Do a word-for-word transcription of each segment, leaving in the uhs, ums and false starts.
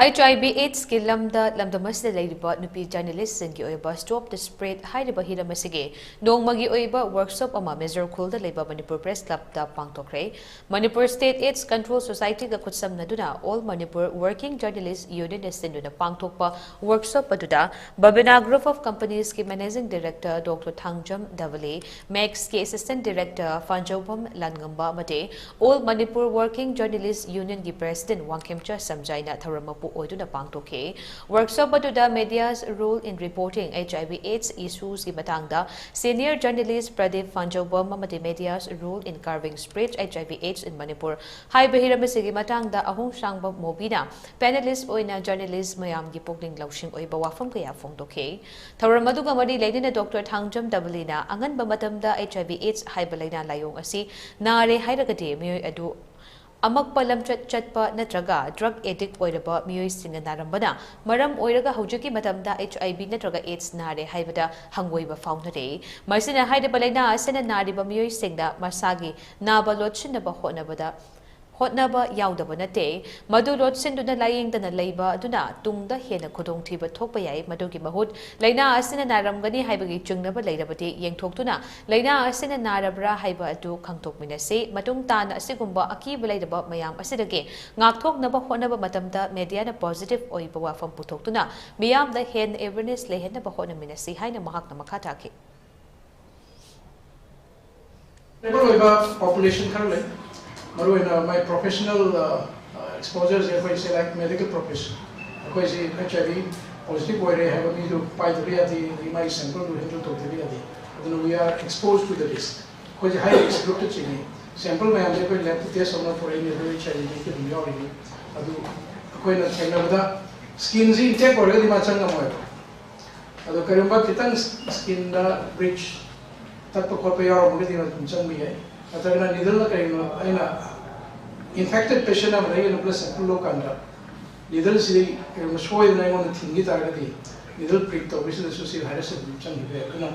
H ꯑꯥꯏ V ꯑꯦꯗꯁꯀꯤ ꯂꯝꯗ ꯂꯝꯗꯝ ꯑꯁꯤꯗ ꯂꯩꯔꯤꯕ ꯅꯨꯄꯤ ꯖꯔꯅꯦꯂꯤꯁꯁꯤꯡꯒꯤ ꯑꯣꯏꯕ Stop the Spread ꯍꯥꯏꯔꯤꯕ ꯍꯤꯔꯝ ꯑꯁꯤꯒꯤ ꯅꯣꯡꯃꯒꯤ ꯑꯣꯏꯕ ꯋꯔꯛꯁꯣꯞ ꯑꯃ ꯃꯦꯖꯣꯔ ꯈꯨꯜꯗ ꯂꯩꯕ ꯃꯅꯤꯄꯨꯔ ꯄ꯭ꯔꯦꯁ ꯀ꯭ꯂꯕꯇ ꯄꯥꯡꯊꯣꯛꯈ꯭ꯔꯦ꯫ ꯃꯅꯤꯄꯨꯔ ꯁ꯭ꯇꯦꯠ ꯑꯦꯗꯁ ꯀꯟꯇ꯭ꯔꯣꯜ ꯁꯣꯁꯥꯏꯇꯤꯒ ꯈꯨꯠꯁꯝꯅꯗꯨꯅ All Manipur Working Journalist Unionꯅ ꯁꯤꯟꯗꯨꯅ ꯄꯥꯡꯊꯣꯛꯄ ꯋꯔꯛꯁꯣꯞ ꯑꯗꯨꯗ Babina Group of Companiesꯀꯤ Managing Director Doctor Thangjam ꯙꯕꯂꯦ, ꯃꯦꯛꯁꯀꯤ Assistant Director ꯐꯥꯟꯖꯧꯕꯝ ꯂꯥꯟꯉꯝꯕ ꯑꯃꯗꯤ All Manipur Working Journalist Unionꯒꯤ President Wangkhemcha ꯁꯝꯖꯥꯏꯅ ꯊꯧꯔꯝ ꯃꯄꯨ ꯑꯣꯏꯗꯨꯅ ꯄꯥꯡꯊꯣꯛꯈꯤ꯫ ꯋꯔꯛꯁꯣꯞ ꯑꯗꯨꯗ Media's Role in Reporting H I V AIDS Issuesꯀꯤ ꯃꯇꯥꯡꯗ Senior Journalist ꯄ꯭ꯔꯗꯤꯞ ꯐꯥꯟꯖꯧꯕꯝ ꯑꯃꯗꯤ Media's Role in Curbing Spread H I V AIDS in Manipur ꯍꯥꯏꯕ ꯍꯤꯔꯝ ꯑꯁꯤꯒꯤ ꯃꯇꯥꯡꯗ ꯑꯍꯨꯝꯁꯥꯡꯕꯝ ꯃꯣꯕꯤꯅ ꯄꯦꯅꯦꯂꯤꯁ ꯑꯣꯏꯅ ꯖꯔꯅꯦꯂꯤꯁ ꯃꯌꯥꯝꯒꯤ ꯄꯨꯛꯅꯤꯡ ꯂꯧꯁꯤꯡ ꯑꯣꯏꯕ ꯋꯥꯐꯝ ꯀꯌꯥ ꯐꯣꯡꯗꯣꯛꯈꯤ꯫ ꯊꯧꯔꯝ ꯑꯗꯨꯒ ꯃꯔꯤ ꯂꯩꯅꯅ ꯗꯣꯛꯇꯔ ꯊꯥꯡꯖꯝ ꯙꯕꯂꯦꯅ ꯑꯉꯟꯕ ꯃꯇꯝꯗ H I V AIDS ꯍꯥꯏꯕ ꯂꯥꯏꯅꯥ ꯂꯥꯏꯑꯣꯡ ꯑꯁꯤ ꯅꯥꯔꯦ ꯍꯥꯏꯔꯒꯗꯤ ꯃꯤꯑꯣꯏ ꯑꯗꯨ ꯑꯃꯛꯄ ꯂꯝꯆꯠ ꯆꯠꯄ ꯅꯠꯇ꯭ꯔꯒ ꯗ꯭ꯔꯒ ꯑꯦꯗꯤꯛ ꯑꯣꯏꯔꯕ ꯃꯤꯑꯣꯏꯁꯤꯡꯅ ꯅꯥꯔꯝꯕꯅ ꯃꯔꯝ ꯑꯣꯏꯔꯒ ꯍꯧꯖꯤꯛꯀꯤ ꯃꯇꯝꯗ H I V ꯅꯠꯇ꯭ꯔꯒ AIDS ꯅꯥꯔꯦ ꯍꯥꯏꯕꯗ ꯍꯪꯒꯣꯏꯕ ꯐꯥꯎꯅꯔꯦ꯫ ꯃꯁꯤꯅ ꯍꯥꯏꯔꯤꯕ ꯂꯥꯏꯅꯥ ꯑꯁꯤꯅ ꯅꯥꯔꯤꯕ ꯃꯤꯑꯣꯏꯁꯤꯡꯗ ꯃꯁꯥꯒꯤ ꯅꯥꯕ ꯂꯣꯠꯁꯤꯟꯅꯕ ꯍꯣꯠꯅꯕꯗ ꯍꯣꯠꯅꯕ ꯌꯥꯎꯗꯕ ꯅꯠꯇꯦ꯫ ꯃꯗꯨ ꯂꯣꯠꯁꯤꯟꯗꯨꯅ ꯂꯥꯌꯦꯡꯗꯅ ꯂꯩꯕ ꯑꯗꯨꯅ ꯇꯨꯡꯗ ꯍꯦꯟꯅ ꯈꯨꯗꯣꯡꯊꯤꯕ ꯊꯣꯛꯄ ꯌꯥꯏ꯫ ꯃꯗꯨꯒꯤ ꯃꯍꯨꯠ ꯂꯥꯏꯅꯥ ꯑꯁꯤꯅ ꯅꯥꯔꯝꯒꯅꯤ ꯍꯥꯏꯕꯒꯤ ꯆꯤꯡꯅꯕ ꯂꯩꯔꯕꯗꯤ ꯌꯦꯡꯊꯣꯛꯇꯨꯅ ꯂꯥꯏꯅꯥ ꯑꯁꯤꯅ ꯅꯥꯔꯕ꯭ꯔꯥ ꯍꯥꯏꯕ ꯑꯗꯨ ꯈꯪꯗꯣꯛꯃꯤꯟꯅꯁꯤ꯫ ꯃꯇꯨꯡ ꯇꯥꯅ ꯑꯁꯤꯒꯨꯝꯕ ꯑꯀꯤꯕ ꯂꯩꯔꯕ ꯃꯌꯥꯝ ꯑꯁꯤꯗꯒꯤ ꯉꯥꯛꯊꯣꯛꯅꯕ ꯍꯣꯠꯅꯕ ꯃꯇꯝꯗ ꯃꯦꯗꯤꯌꯥꯅ ꯄꯣꯖꯤꯇꯤꯚ ꯑꯣꯏꯕ ꯋꯥꯐꯝ ꯄꯨꯊꯣꯛꯇꯨꯅ ꯃꯤꯌꯥꯝꯗ ꯍꯦꯟꯅ ꯑꯦꯋꯦꯔꯅꯦꯁ ꯂꯩꯍꯟꯅꯕ ꯍꯣꯠꯅꯃꯤꯟꯅꯁꯤ ꯍꯥꯏꯅ ꯃꯍꯥꯛꯅ ꯃꯈꯥ ꯇꯥꯈꯤ꯫ ꯚꯜꯅꯦꯔꯦꯕꯜ ꯑꯣꯏꯕ ꯄꯣꯄꯨꯂꯦꯁꯟ ꯈꯔ ꯂꯩ, ꯃꯔꯨꯑꯣꯏꯅ ꯃꯥꯏ ꯄ꯭ꯔꯣꯐꯦꯁꯅꯦꯜ ꯑꯦꯛꯁꯄꯣꯖꯔꯁꯦ ꯑꯩꯈꯣꯏꯁꯦ, ꯂꯥꯏꯛ ꯃꯦꯗꯤꯀꯦꯜ ꯄ꯭ꯔꯣꯐꯦꯁꯟ, ꯑꯩꯈꯣꯏꯁꯤ H I V ꯄꯣꯖꯤꯇꯤꯚ ꯑꯣꯏꯔꯦ ꯍꯥꯏꯕ ꯃꯤꯗꯨ ꯄꯥꯏꯗꯕ ꯌꯥꯗꯦ, ꯑꯗꯒꯤ ꯃꯥꯒꯤ ꯁꯦꯝꯄꯜꯗꯨ ꯍꯦꯟꯗꯜ ꯇꯧꯗꯕ ꯌꯥꯗꯦ꯫ ꯑꯗꯨꯅ we are exposed to the risk꯫ ꯑꯩꯈꯣꯏꯁꯦ ꯍꯥꯏ ꯔꯤꯁꯛ ꯒ꯭ꯔꯨꯞꯇ ꯆꯤꯡꯉꯤ꯫ ꯁꯦꯝꯄꯜ ꯃꯌꯥꯝꯁꯦ ꯑꯩꯈꯣꯏ ꯂꯦꯕꯇ ꯇꯦꯁ ꯇꯧꯅ ꯄꯨꯔꯛꯏꯅꯤ, ꯑꯗꯨ H I V ꯄꯣꯖꯤꯇꯤꯚ ꯑꯗꯨꯝ ꯌꯥꯎꯔꯤꯅꯤ꯫ ꯑꯗꯨ ꯑꯩꯈꯣꯏꯅ ꯊꯦꯡꯅꯕꯗ ꯁ꯭ꯀꯤꯟꯁꯤ ꯏꯟꯇꯦꯛ ꯑꯣꯏꯔꯒꯗꯤ ꯃꯥ ꯆꯪꯉꯝꯃꯣꯏꯕ꯫ ꯑꯗꯣ ꯀꯔꯤꯒꯨꯝꯕ ꯈꯤꯇꯪ ꯁ꯭ꯀꯤꯟꯗ ꯕ꯭ꯔꯤꯆ ꯇꯠꯄ ꯈꯣꯠꯄ ꯌꯥꯎꯔꯝꯃꯒꯗꯤ ꯑꯗꯨꯝ ꯆꯪꯕ ꯌꯥꯏ꯫ ꯅꯠꯇ꯭ꯔꯒꯅ ꯅꯤꯗꯜꯅ ꯀꯔꯤꯒꯨꯝꯕ ꯑꯩꯅ ꯏꯟꯐꯦꯛꯇꯦꯠ ꯄꯦꯁꯦꯟ ꯑꯃꯗꯒꯤ ꯑꯩꯅ ꯕ꯭ꯂꯗ ꯁꯦꯝꯄꯜ ꯂꯧꯀꯥꯟꯗ ꯅꯤꯗꯜꯁꯤꯗꯤ ꯀꯔꯤꯒꯨꯝꯕ ꯁꯣꯏꯗꯅ ꯑꯩꯉꯣꯟꯗ ꯊꯤꯟꯈꯤ ꯇꯥꯔꯒꯗꯤ ꯅꯤꯗꯜ ꯄ꯭ꯔꯤꯛ ꯇꯧꯕꯁꯤꯗꯁꯨ ꯁꯤ ꯚꯥꯏꯔꯁ ꯑꯗꯨꯝ ꯆꯪꯈꯤꯕ ꯌꯥꯏ꯫ ꯑꯗꯨꯅ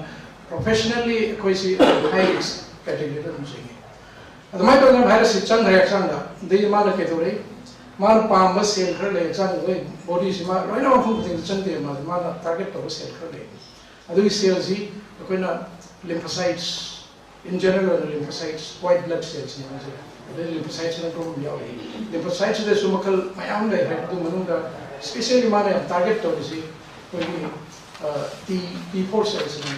ꯄ꯭ꯔꯣꯐꯦꯁꯅꯦꯜꯂꯤ ꯑꯩꯈꯣꯏꯁꯤ ꯍꯥꯏ ꯔꯤꯁꯛ ꯀꯦꯇꯦꯒꯣꯔꯤꯗ ꯑꯗꯨꯝ ꯆꯤꯡꯉꯤ꯫ ꯑꯗꯨꯃꯥꯏꯅ ꯇꯧꯗꯅ ꯚꯥꯏꯔꯁꯁꯤ ꯆꯪꯈ꯭ꯔꯦ ꯍꯛꯆꯥꯡꯗ, ꯑꯗꯩ ꯃꯥꯅ ꯀꯩꯗꯧꯔꯛꯏ? ꯃꯥꯅ ꯄꯥꯝꯕ ꯁꯦꯜ ꯈꯔ ꯂꯩ ꯍꯛꯆꯥꯡꯗ ꯂꯣꯏ ꯕꯣꯗꯤꯁꯤ ꯃꯥ ꯂꯣꯏꯅ ꯃꯐꯝ ꯈꯨꯗꯤꯡꯗ ꯆꯪꯗꯦ ꯃꯥꯗꯤ ꯃꯥꯅ ꯇꯥꯔꯒꯦꯠ ꯇꯧꯕ ꯁꯦꯜ ꯈꯔ ꯂꯩ꯫ ꯑꯗꯨꯒꯤ ꯁꯦꯜꯁꯤ ꯑꯩꯈꯣꯏꯅ ꯂꯤꯝꯐꯣꯁꯥꯏꯠꯁ ꯏꯟ ꯖꯦꯅꯔꯦꯜ ꯑꯣꯏꯅ ꯂꯤꯝꯐꯣꯁꯥꯏꯠꯁ ꯋꯥꯏꯠ ꯕ꯭ꯂꯗ ꯁꯦꯜꯁꯤꯅ ꯍꯥꯏꯖꯩ꯫ ꯑꯗꯩ ꯂꯤꯝꯐꯣꯁꯥꯏꯠꯁꯤꯅ ꯒ꯭ꯔꯨꯞ ꯑꯃ ꯌꯥꯎꯔꯤ꯫ ꯂꯤꯝꯐꯣꯁꯥꯏꯠꯁꯤꯗꯁꯨ ꯃꯈꯜ ꯃꯌꯥꯝ ꯂꯩ ꯍꯥꯏ꯫ ꯑꯗꯨ ꯃꯅꯨꯡꯗ ꯏꯁꯄꯤꯁꯦꯜꯂꯤ ꯃꯥꯅ ꯌꯥꯝ ꯇꯥꯔꯒꯦꯠ ꯇꯧꯔꯤꯁꯤ ꯑꯩꯈꯣꯏꯒꯤ ꯇꯤ ꯇꯤ ꯐꯣꯔ ꯁꯦꯜꯁꯤꯅ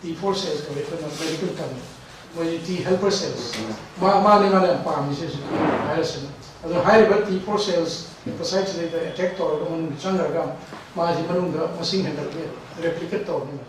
ꯇꯤ ꯐꯣꯔ ꯁꯦꯜꯁ ꯀꯧꯏ ꯑꯩꯈꯣꯏꯅ ꯃꯦꯗꯤꯀꯦꯜ ꯇꯝꯗ꯫ ꯃꯣꯏꯁꯤ ꯇꯤ ꯍꯦꯜꯄꯔ ꯁꯦꯜꯁ ꯃꯥ ꯃꯥꯅꯤ ꯃꯥꯅ ꯌꯥꯝ ꯄꯥꯝꯃꯤꯁꯦ ꯍꯧꯖꯤꯛꯀꯤ ꯚꯥꯏꯔꯁꯁꯤꯅ꯫ ꯑꯗꯣ ꯍꯥꯏꯔꯤꯕ ꯇꯤ ꯐꯣꯔ ꯁꯦꯜꯁ ꯂꯤꯝꯐꯣꯁꯥꯏꯠꯁꯤꯗꯩꯗ ꯑꯦꯇꯦꯛ ꯇꯧꯔꯒ ꯃꯅꯨꯡꯗ ꯆꯪꯈ꯭ꯔꯒ ꯃꯥꯁꯤ ꯃꯅꯨꯡꯗ ꯃꯁꯤꯡ ꯍꯦꯟꯒꯠꯂꯛꯑꯦ, ꯔꯦꯄ꯭ꯂꯤꯀꯦꯠ ꯇꯧꯔꯅꯤ꯫